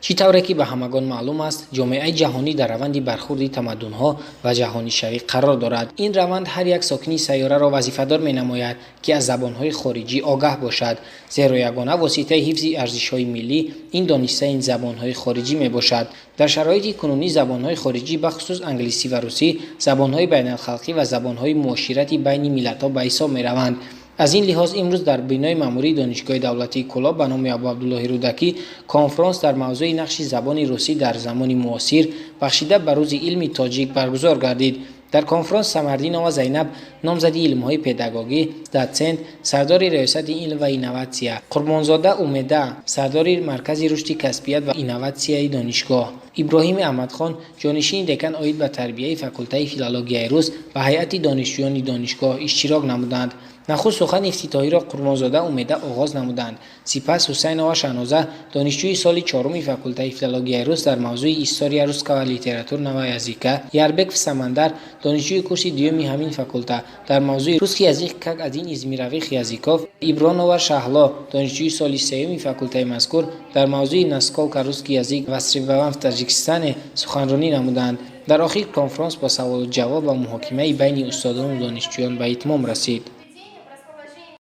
Чӣ тавре ки ба ҳамагон маълум аст, ҷомеаи ҷаҳонӣ дар раванди бархурди тамаддунҳо ва ҷаҳонишавӣ қарор дорад. Ин раванд ҳар як сокини сайёраро вазифадор менамояд, ки аз забонҳои хориҷӣ огаҳ бошад, зеро ягона воситаи ҳифзи арзишҳои миллӣ ин донистани забонҳои хориҷӣ мебошад. Дар шароити кунунӣ забонҳои хориҷӣ, бахусус англисӣ ва русӣ, забонҳои байналхалқӣ ва забонҳои муоширати байни миллатҳо ба ҳисоб мераванд. Аз ин лиҳоз имрӯз дар бинои маъмурии Донишгоҳи давлатии Кӯлоб ба номи Абуабдуллоҳи Рӯдакӣ конфронс дар мавзӯи нақши забони русӣ дар замони муосир, бахшида ба Рӯзи илми тоҷик, баргузор гардид. Дар конфронс Самардинова Зайнаб, номзади илмҳои педагогӣ, дотсент, сардори Раёсати илм ва инноватсия, Қурбонзода Умеда, сардори Маркази рушди касбият ва инноватсияи донишгоҳ, Иброҳими Аҳмадхон, ҷонишини декан оид ба тарбияи факултаи филологияи рус ва ҳайати донишҷӯёни донишгоҳ иштирок намуданд. Нахуст сухани ифтитоҳиро Қурбонзода Умеда оғоз намуданд. Сипас Ҳусайнова Шаҳноза, донишҷӯи соли чоруми факултаи филологияи рус, дар мавзӯи «История русского литературного языка», Ярбеков Самандар, донишҷӯи курси дуюми ҳамин факулта, дар мавзӯи «Русский язык как один из мировых языков», Ибронова Шаҳло, донишҷӯи соли сеюми факултаи мазкур, дар мавзӯи «Насколько русский язык востребован в Таджикистане» суханронӣ намуданд. Дар охир конфронс бо саволу ҷавоб ва муҳокимаи байни устодону донишҷӯён ба итмом расид.